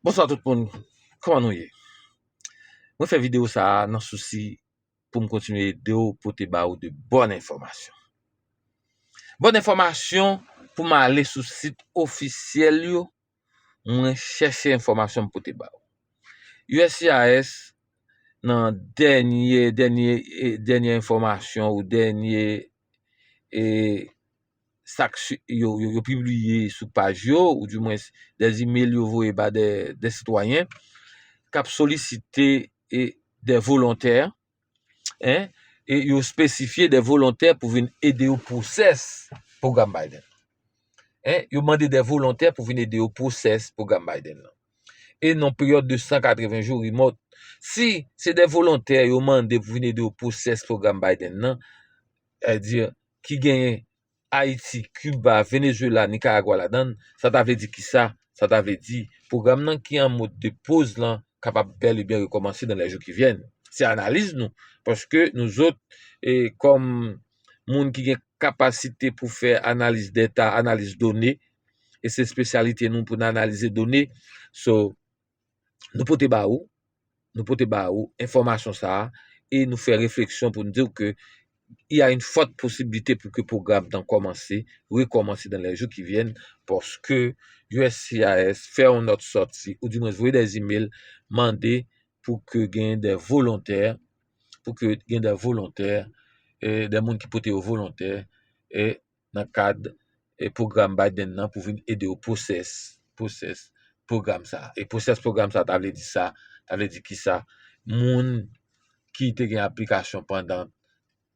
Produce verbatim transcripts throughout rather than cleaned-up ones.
Bonswa tout moun, kòman nou ye? Mwen fè videyo sa a nan sousi pou m kontinye ede w pote ba ou de bòn enfòmasyon. Bòn enfòmasyon pou m ale sou sit ofisyèl yo, mwen chèche enfòmasyon m pote ba ou. U S C I S nan dènye, dènye, eh, dènye enfòmasyon ou dènye, eh, sa k si-, yo, yo, yo pibliye sou paj yo, ou dimwens dè imèl yo voye ba dè, dè sitwayen k ap solisite, eh, dè volontè, en, e yo espesifye dè volontè pou vin ede yo pwosès pwogram Biden. En, yo mande dè volontè pou vin ede yo pwosès pwogram Biden nan. E nan peryòd de san katreven jou remòt. Si se dè volontè yo mande pou vin ede yo pwosès pwogram Biden nan, sètadi ki genyen Ayiti, Kiba, Venezuela, Nicaragua ladan l, sa ta vle di kisa? Sa ta vle di pwogram nan ki an mòd de poz lan kapab bèl e byen rekòmanse dans les jours qui viennent. Se analiz nou, paske nou zòt, e, kòm moun ki gen kapasite pou fè analiz deta, analiz done, e se espesyalite nou pou n analize done. So, nou pote ba ou, nou pote ba ou enfòmasyon sa a, e nou fè refleksyon pou n di w ke il y a une forte possibilité pou ke pwogram nan kòmanse, rekòmanse dans les jours qui viennent, paske U S C I S fè yon nòt sòti, ou dimwens voye dè imèl, mande pou ke gen dè volontè, pou ke gen dè volontè, e dè moun ki pote yo volontè, e nan kad, e pwogram Biden nan pou vin ede yo pwosès, pwosès pwogram sa. E pwosès pwogram sa ta vle di sa, ta vle di kisa? Moun ki te gen aplikasyon pandan,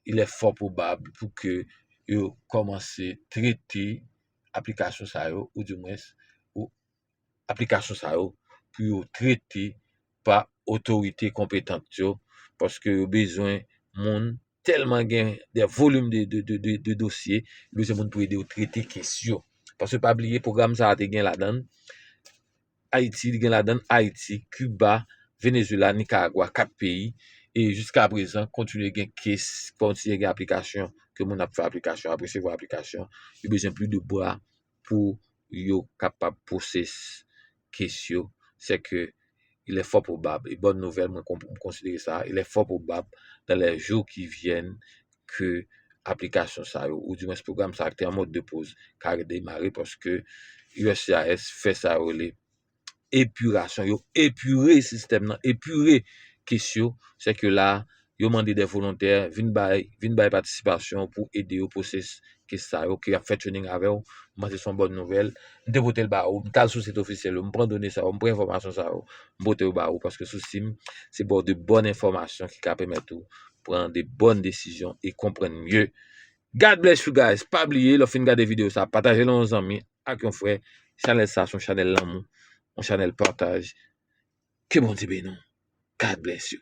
il est fort probable pou ke yo kòmanse trete aplikasyon sa yo, ou dimwens, ou aplikasyon sa yo pou yo trete pa otorite konpetant yo, paske yo bezwen moun tèlman gen de volim de, de, de, de, de dosye, yo bezwen moun pou ede yo trete kes yo. Paske pa bliye, pwogram sa a te gen ladan l Ayiti, li gen ladan l Ayiti, Kiba, Venezuela, Nicaragua, kat peyi, e jiska prezan, kontinye gen kes, kontinye gen aplikasyon, ke moun ap fè aplikasyon, ap resevwa aplikasyon, yo bezwen plis de bra pou yo kapab pwosès kes yo. Sèke, il est fort probable, e bòn nouvèl, mwen konp-, m konsidere sa, il est fort probable dans les jours qui viennent ke aplikasyon sa yo, ou dimwens pwogram sa a ki te an mòd de poz, ka redemare, paske U S C I S fè sa yo rele epirasyon, yo epire sistèm nan, epire kes yo, sèke la, yo mande dè volontè, vin bay, vin bay patisipasyon pou ede yo pwosès kes sa yo, ke y ap fè training avè w, m panse se yon bòn nouvèl. M te pote l ba ou, m t al sou sit ofisyèl yo, m pran done sa yo, m pran enfòmasyon sa yo, m pote yo ba ou, paske sousi m, se ba w de bòn enfòmasyon ki ka pèmèt ou pran de bòn desizyon e konprann mye. God bless you guys. Pa bliye, lè w fin gade videyo sa, pataje l yon zanmi ak yon frè. Chanèl sa se yon chanèl lanmou, yon chanèl pataj. Ke Bondye beni w. God bless you.